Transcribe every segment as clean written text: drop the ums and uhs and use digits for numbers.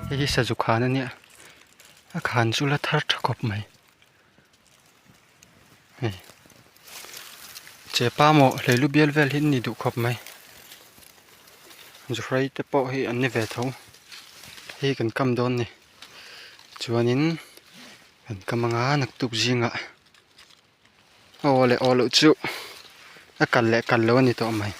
Hei hi sazu khan a nia a khan chu la thar tha khawp mai hei chepa maw hleilu bial vel hi an ni duh khawp mai zuhrai te pawh hi an ni ve tho hei kan kam dawn a ni chuanin kan kam anga naktuk zingah aw leh aw loh chu a kal leh kal lo a ni tawh mai.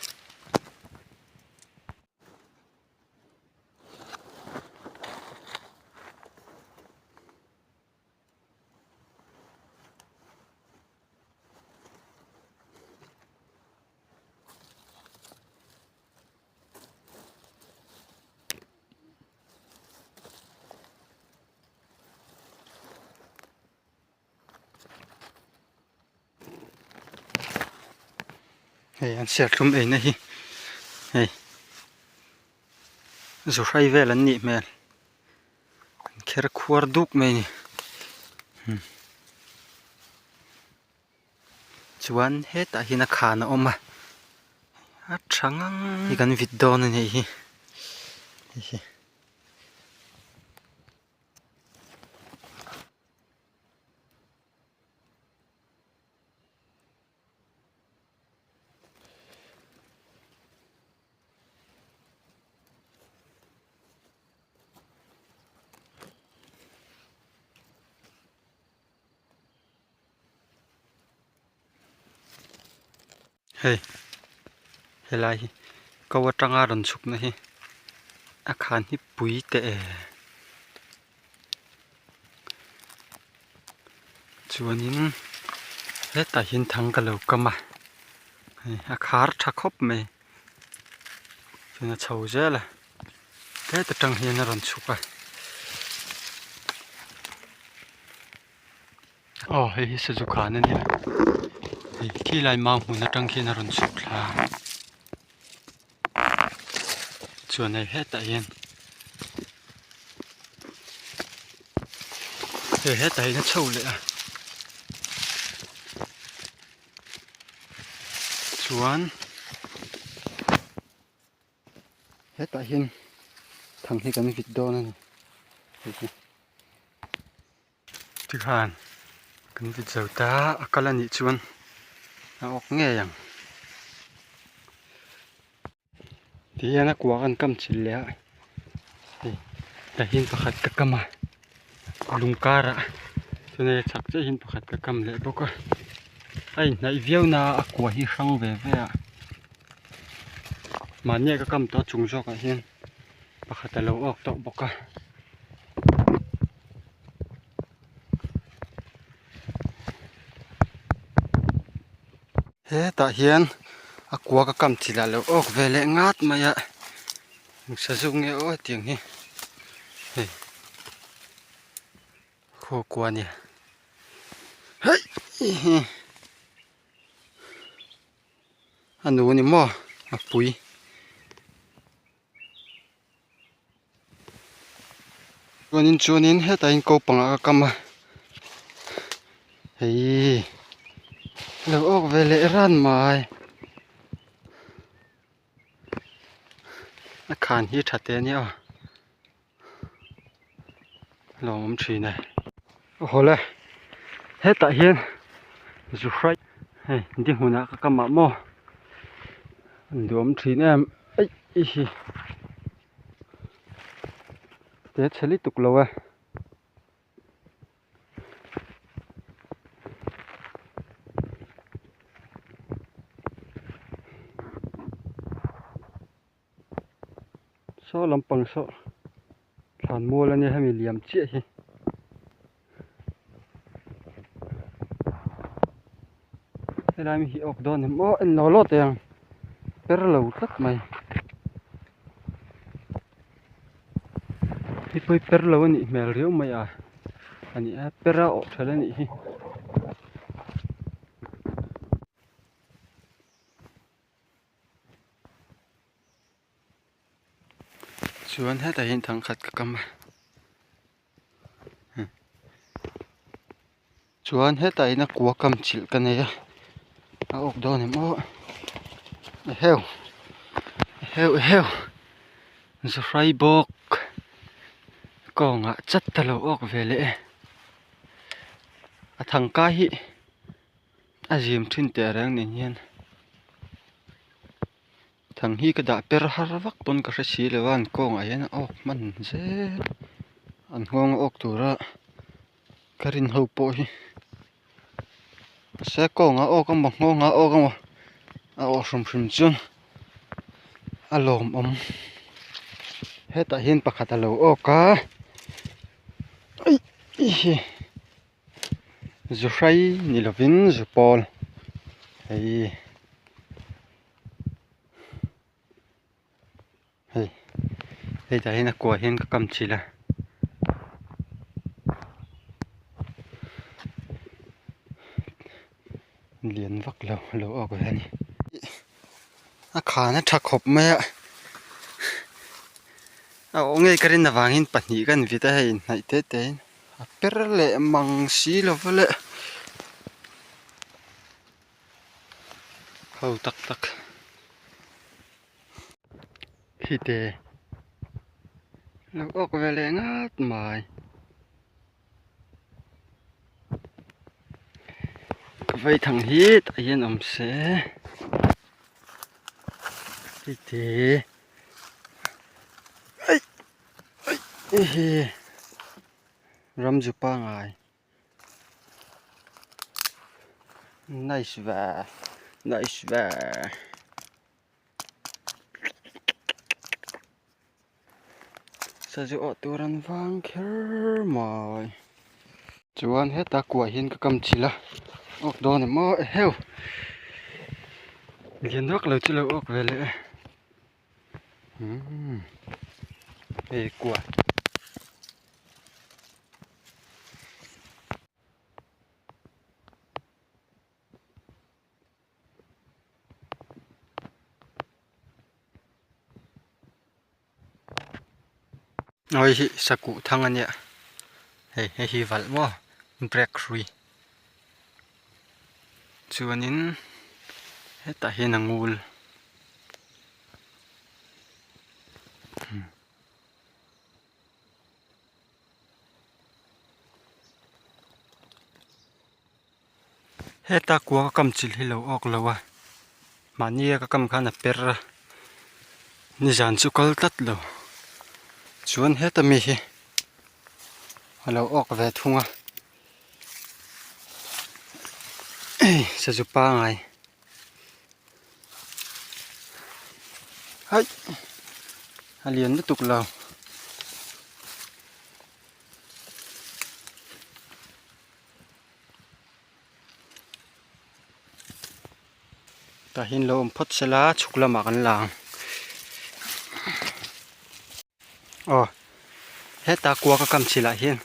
Hei an serthlum eina hi hei zu hrai vel an nih hmel an kher khuar duk mai a ni chuan hetah hian a khan a awm a a tha ngang hi kan vit dawn a nih hi hei hi. Hei helai hi ko atanga rawn chhukna hi a khan hi pui teh e chuanin hetah hian thang ka lo kam a hei a khar tha khawp mai chuan a chho zel a heta tang hian a rawn chhuk a. Aw hei hi sazu khan a nia hei khi lai mau hmun atang khian a rawn chhuk thla a chuan hei hetah hian hei hetah hian a chho leh a chuan hetah hian thang hi kan vit dawn a ni hei hi. Tikhan kan vit zo ta a kal a nih chuan a awk ngei ang tihian a kua kan kam chilh leh a hei tah hian pakhat ka kam a lung karah chuan hei a chhak chiah hian pakhat ka kam leh bawk a a inhnaih viau na a a kua hi hrang ve ve a mahni ah ka kam tawh a chung zawkah hian pakhat a lo awk tawh bawk a. Hetah hian a kua ka kam chilh ah lo awk ve leh ngat mai a sazu nge aw hetiang hi hei khaw kua a nia hei hi. A nu ni maw a pui. Chuanin chuanin hetah hian ko pangah ka kam a hei lo awk ve leh ran mai a khan hi tha teh a nia aw lawmawm thin e awle hetah hian zu hrai hei di hmunah ka kam ah maw an duhawm thin em eih hi te chhe lutuk lo e. Saw lampang saw thlan mual ania hemi liam chiah hi. Helai mi hi awk dawn em aw en law law teh ang per lo tlat mai hei pawh hi per lo anih hmel riau mai a ani a per a awh tha anih hi. Chuan hetah hian thangkhat ka kam a chuan hetah hian a kua kam chilh ka nei a a awk dawn em aw eheu eheu eheu zu hrai bawk. Kawngah chat ta lo awk ve leh e. A thangkai hi a zim thin teh reng nen hian thang hi ka dah per har vak pawn ka hre si lo a an kawngah hian a awk hman zel an nghawng a awk tura ka rin ho pawh hi mahse kawngah a awk emaw nghawngah a awk emaw a awh hrim hrim chuan a lawmawm hetah hian pakhat a lo awk a aih zu hrai ni lovin zu pawl hei hei hetah hian a kua hian ka kam chilh a lian vak lo lo awk ve a ni a khan a tha khawp mai a a awh ngei ka rin avangin pahnih kan vit a hei inhnaih te te in a per leh mang si lova le ho tak tak. Khi te lo awk ve leh ngat mai ka vei thang hi tah hian awm se khi te aih aih ehe ramzu pangai. Nice ve nice ve sazu awh tur an vang kher mai chuan heta kuah hian ka kam chilh a awk dawn em aw eheu lian vak lo chu lo awk ve leh e umm hei kuah. Hei hi sakuh thang a nia hei hei hi valh maw brake hrui chuanin hetah hian a ngul. Heta kua ka kam chilh hi lo awk lo a mahni a ka kam khan a per a nizan chu kal tlat lo chuan heta mi hi a lo awk ve thung a sazu pangai haih a lian lutuk lo. Tah hian lo awm phawt sela chhuk lamah kan la ang aw heta kua ka kam chhilah hian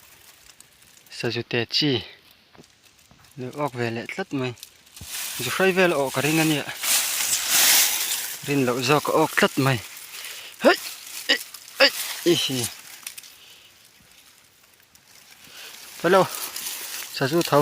sazu te chi lo awk ve leh tlat mai zu hrai vel a awh ka ring a nia rin loh zawk a awk tlat mai hei ei ei hi. Hello sazu tho.